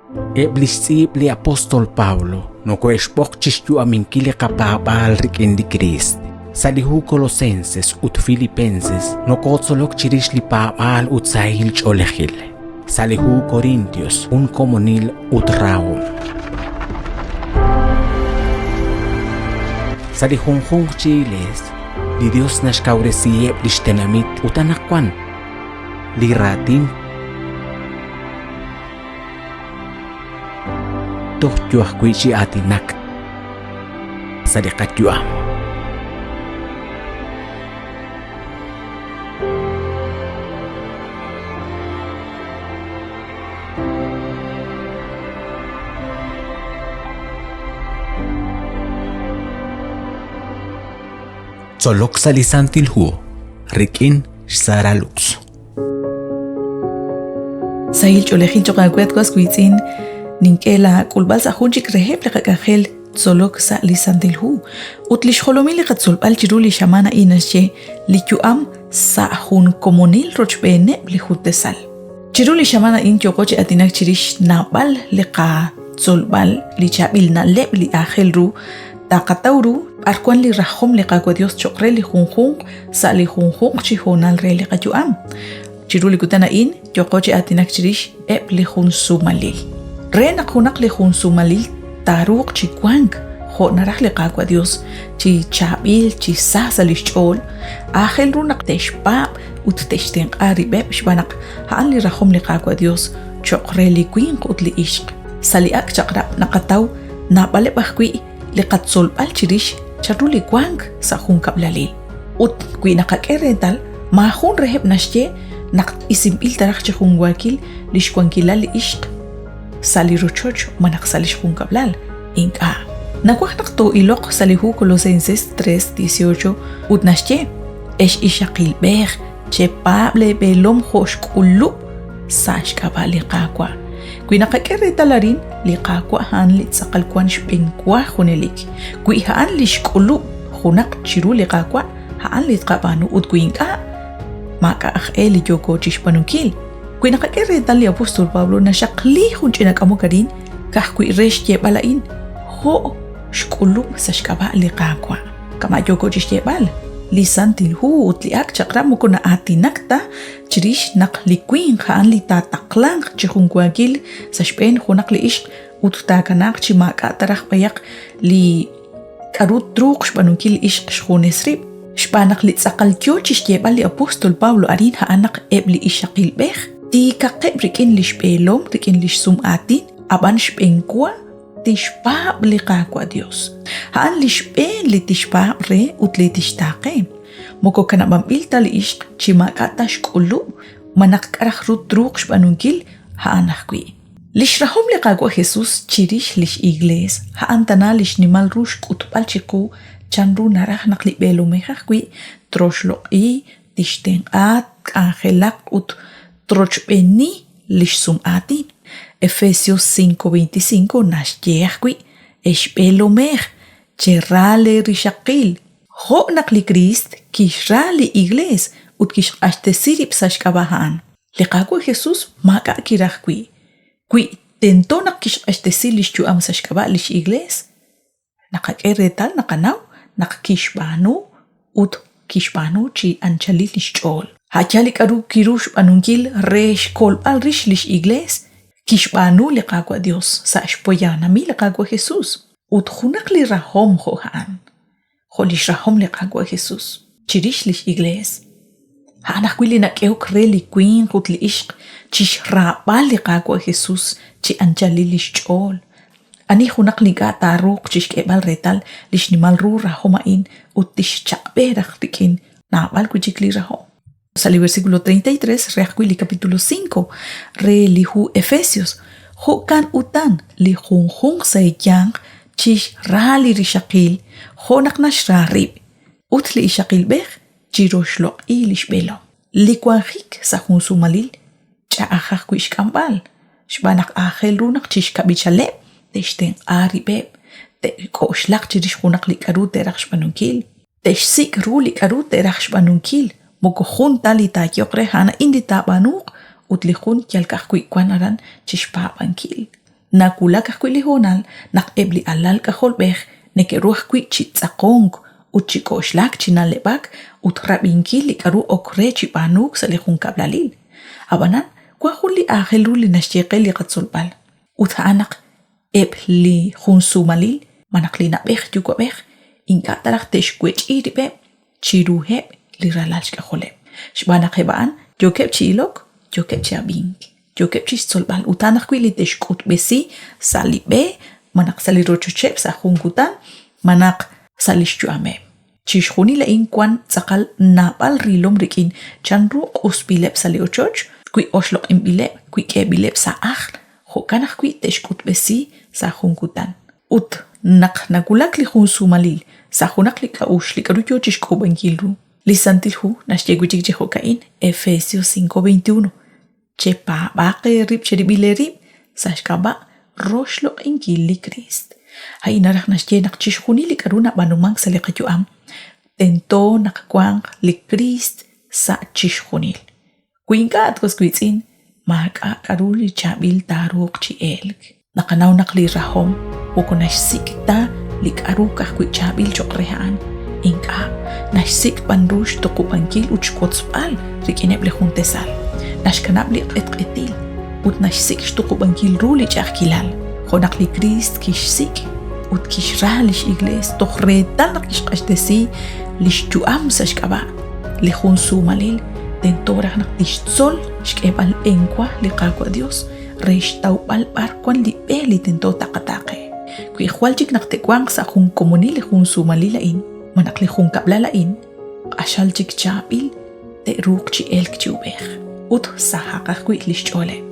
Eb' li xtz'iib' li apóstol Pablo nokohe'xb'oq chi xyu'aminkil li qapaab'aal rik'in li Kriist. Sa' li hu Colosenses ut Filipenses nokotzolok chirix li paab'aal ut sahil ch'oolejil. Sa' li hu Corintios jun komonil ut rahom. Sa' li junjunq chi iglees, li Dios naxkawresiheb' lix tenamit ut anaqwan li raatin toj yo ajwi' chi aatinak sa' li qayu'am. Tzolok sa' li Santil Hu rik'in xSara Lux. Sahil ch'oolejil cho'q aawe at was wiitz'in, nink'e laak'ulb'al sa' jun chik reheb' li qak'anjel tzolok sa' li Santil Hu. Ut li xjolomil li qatzolb'al chiru li xamaan a'in naxye li yu'am sa' jun komonil rochb'eeneb' li jutesal. Chiru li xamaan a'in yooqo chi aatinak chirix naab'al li qatzolb'al, li chaab'il na'leb' li aajel ru taqataw ru b'ar wan li rajom li Qaawa' Dios cho'q re li junjunq sa' li junjunq chi hoonal re li qayu'am. Chiru li kutan a'in yooqo chi aatinak chirix eb' li jun sumalil. Re naq junaq li jun sumalil taaruuq chi wank jo' naraj li Qaawa' Dios, chi chaab'il, chi sa sa' lix ch'ool, aajel ru naq te'xpaab' ut te'xtenq'a rib'eb' xb'aan naq a'an li rajom li Qaawa' Dios cho'q re li winq ut li ixq. Sa' li Ak' Chaq'rab' naqataw naab'aleb' ajwi' li qatzolb'al chirix chanru li wank sa' junkab'lalil. Ut wi naqak'e reetal, maajun reheb' naxye naq isinb'il ta raj chi junwaakil li xwankilal li ixq sa' li rochoch malaj sa' li xjunkab'lal. Ink'a'. Nawaj naq too'iloq sa' li hu Colosenses 3:18 ut naxye, Ex ixaqilb'ej, chepaab' leeb'eelom jo' xk'ulub' sa' xk'ab'a' li Qaawa'. Wi naqak'e reetal arin, li Qaawa' a'an li tz'aqal wank xb'enwa junelik. Wi a'an li xk'ulub' junaq chiru li Qaawa', a'an li tqab'aanu ut wi ink'a', maak'a' aj e li yooko chi xb'aanunkil. Wi naqak'e reetal li apóstol Pablo naxaqli jun ch'ina k'amok arin ka'ajwi' re xyeeb'al a'in jo' xk'ulub' sa' xk'ab'a' li Qaawa'. Kama' yooko chi xyeeb'al, li Santil Hu ut li Ak' Chaq'rab' moko na'aatinak ta chirix naq li winq a'an li taataqlanq chi junwaakil sa' xb'een junaq li ixq ut taakanaaq chi maak'a' ta raj b'ayaq li k'aru truuq xb'aanunkil li ixq xjunes rib'. Xb'aan naq li tz'aqal yo chi xyeeb'al li apóstol Pablo arin a'an naq eb' li ixaqilb'ej tiikaqeb' rik'in li xb'eelom rik'in li xsum'aatin, ab'an xb'enwa tixpaab' li Qaawa' Dios. A'an li xb'een li tixpaab' re ut li tixtaaqe. Moko kanab'anb'il ta li ixq chi maak'a' ta xk'ulub' malaj k'a' raj ru truuq xb'aanunkil a'an ajwi'. Lix rahom li Qaawa' Jesus chirix lix Iglees a'an tana li xnimal ru xk'utb'al chiqu chanru naraj naq li b'eelomej ajwi' troxloq'i, tixtenq'a, tk'anjelaq ut trochb'eeni li xsum'aatin. Efesios 5:25 naxye ajwi', Ex b'eelomej, chera leerixaqil, jo' naq li Kriist kixra li Iklees ut kixq'axtesi rib' sa' xk'ab'a' a'an. Li Qaawa' Jesus maak'a' kiraj wi', wi tento naq kixq'axtesi li xyu'am sa' xk'ab'a' li x'Iklees. Naqak'e reetal naqanaw naq kixb'aanu ut kixb'aanu chi anchalil lix ch'ool. A' yaal li k'a'ru kiru xb'aanunkil re xkolb'al rix lix Iglees, kixb'aanu li Qaawa' Dios sa' xpoyanamil li Qaawa' Jesus. Ut junaq li rahom jo' a'an, jo' lix rahom li Qaawa' Jesus chirix lix Iglees, a'an ajwi' li nak'ehok re li winq ut li ixq chixraab'al li Qaawa' Jesus chi anchalil lix ch'ool. Ani junaq li ink'a' taaruuq chixk'eeb'al reetal li xnimal ru rahom a'in ut tixchaq'b'e raj rik'in naab'al wi' chik li rahom? Sa' li versículo 33 re ajwi' li capítulo 5 re li hu Efesios, Jo'kan utan, li junjunq sa' eeyanq chixra li rixaqil jo' naq naxra rib', ut li ixaqilb'ej chiroxloq'i li xb'eelom. Li wanjik sa' jun sumalil ch'a'aj ajwi' xk'amb'al, xb'aan naq aajel ru naq chixkab'ichaleb' te'xtenq'a rib'eb', te'k'oxlaq chirix junaq li k'aru te'raj xb'aanunkil, te'xsik' ru li k'aru te'raj xb'aanunkil, moko jun ta li taayehoq re a'an a'in li taab'aanuuq ut li jun yal ka'ajwi' wank aran chi xpaab'ankil. Nawulak ajwi' li hoonal naq eb' li alal k'ajolb'ej neke'ru ajwi' chi tz'aqonk ut chi k'oxlak chi na'leb'ak ut rab'inkil li k'a'ru ok re chi b'aanuuk sa' li junkab'lalil. Ab'anan, wan jun li aajel ru li naxye qe li qatzolb'al, ut a'an naq eb' li jun suumalil malaj li na'b'ej yuwa'b'ej ink'a' ta raj te'xwech'i rib'eb' chiruheb' li ralal xk'ajoleb', xb'aan naq eb' a'an yookeb' chi ilok, yookeb' chi ab'ink, yookeb' chi xtzolb'al ut a'an ajwi' li te'xk'utb'esi sa' li b'e malaj sa' li rochocheb' sa' jun kutan malaj sa' li xyu'ameb'. Chixjunil a'in wank tz'aqal naab'al rilom rik'in chanru q'usb'ileb' sa' li ochoch, wi oxloq'inb'ileb', wi k'eeb'ileb' sa' ajl, jo'kan ajwi' te'xk'utb'esi sa' jun kutan. Ut naq nawulak li jun suumalil sa' junaq li k'a'uxl li k'aru yoo chixk'uub'ankil ru, li Santil Hu naxye wi' chik chi jo'ka'in, Efesios 5:21, Chepaab'aaq eerib' cherib'il eerib' sa' xk'ab'a' roxloq'inkil li Kriist. A'in naraj naxye naq chixjunil li k'aru nab'aanumank sa' li qayu'am tento naq wanq li Kriist sa' chixjunil. Wi ink'a' at was wiitz'in, maak'a' k'aru li chaab'il taaruuq chi elk. Naqanaw naq li rahom moko naxsik' ta li k'aru ka'ajwi' chaab'il cho'q re a'an, ink'a', naxsik' b'an ru xtuqub'ankil ut xwotzb'al rik'ineb' li jun tesal. Naxkanab' li q'etq'etil ut naxsik' xtuqub'ankil ru li ch'a'ajkilal, jo' naq li Kriist kixsik' ut kixra li x'Iglees toj reetal naq kixq'axtesi li xyu'am sa' xk'ab'a' li jun suumalil tento raj naq tixtzol xk'eeb'al b'enwa li Qaawa' Dios re xtawb'al b'ar wan li b'e li tento taqataaqe. Wi jwal chik naq te'wanq sa' jun komonil li jun suumalil a'in, malaj li junkab'lal a'in, q'axal chik chaab'il te'ruuq chi elk chi ub'ej ut sahaq ajwi' lix ch'ooleb'.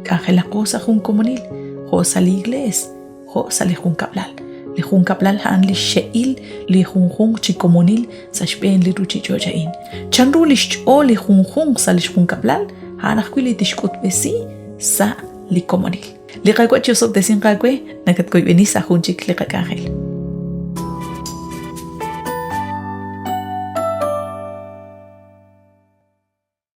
K'anjelaqo sa' jun komonil, jo' sa' li iglees, jo' sa' li junkab'lal. Li junkab'lal a'an li xxe'il li junjunq chi komonil sa' xb'een li ruuchich'och' a'in. Chanru li xch'ool li junjunq sa' li xjunkab'lal, a'an ajwi' li tixk'utb'esi sa' li komonil. Li Qaawa' chi'osob'tesinq aawe, nakatkoyb'eni sa' jun chik li qak'anjel.